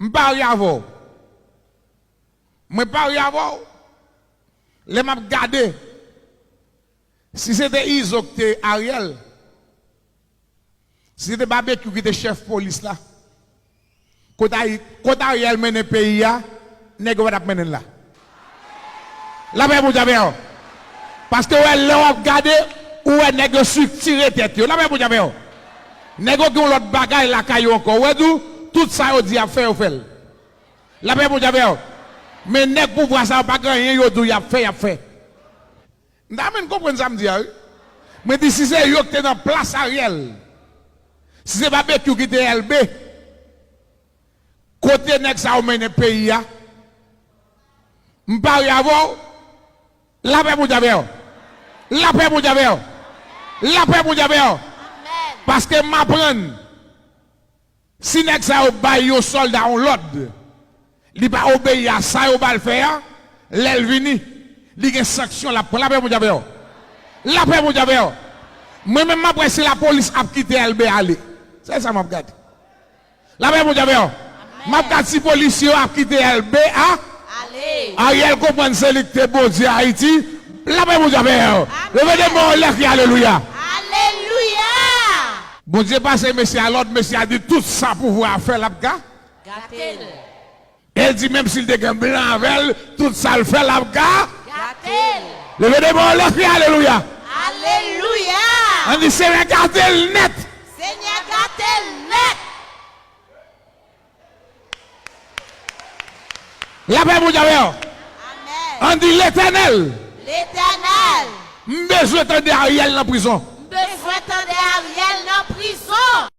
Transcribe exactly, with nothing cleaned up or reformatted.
M parye avè w. Mwen parye avè w. Lè m ap gade, si se te Izo ki te Ariel, si se te Babekyou ki te chèf polis la, kot Ari-, kot Ariel mennen peyi a, nèg yo pa t ap mennen l la. Lapè Bondye avè w. Paske w wè, lè w ap gade, ou wè nèg yo striktire tèt yo. Lapè Bondye avè w. Nèg yo gen yon lòt bagay lakay yo ankò. Ou wè, di w, tout sa yo di y ap fè, yo fè l. Lapè Bondye avè w. Men nèg pouvwa sa yo pa gen anyen yo di w y ap fè, y ap fè. M ta renmen n konprann sa m di a, wi. Mwen di, si se yo ki te nan plas Ariel, si se Babekyou ki te L B, kote nèg sa yo mennen peyi a, m parye avè w, lapè Bondye avè w. Lapè Bondye avè w. Lapè Bondye avè w. Paske m aprann, si nèg sa yo bay yon sòlda yon lòd, li pa obeyi a sa yo ba l fè a, lè l vini, li gen sanksyon l ap pran. Lapè Bondye avè w. Lapè Bondye avè w. Mwen menm m ap wè si lapolis ap kite L B ale. Se sa m ap gade. Lapè Bondye avè w. M ap gade si polisye yo ap kite L B a. Ariel konprann se li ki te Bondye Ayiti. Lapè Bondye avè w. Leve de men w anlè, kri alelouya. Alelouya. Bondye pase mesye a lòd, mesye a di tout sa pouvwa a fè l ap ga. Gate l. E l di menm si l te gen blan avè l, tout sa l fè l ap ga. Gate l. Leve de men w anlè, kri alelouya. Alelouya. Ann di, Senyè, gate l nèt. Senyè, gate l nèt. Lapè Bondye avè w. Amèn. Ann di, Letènèl. Letènèl. M bezwen tande Ariel nan prizon. M bezwen tande Ariel nan prizon.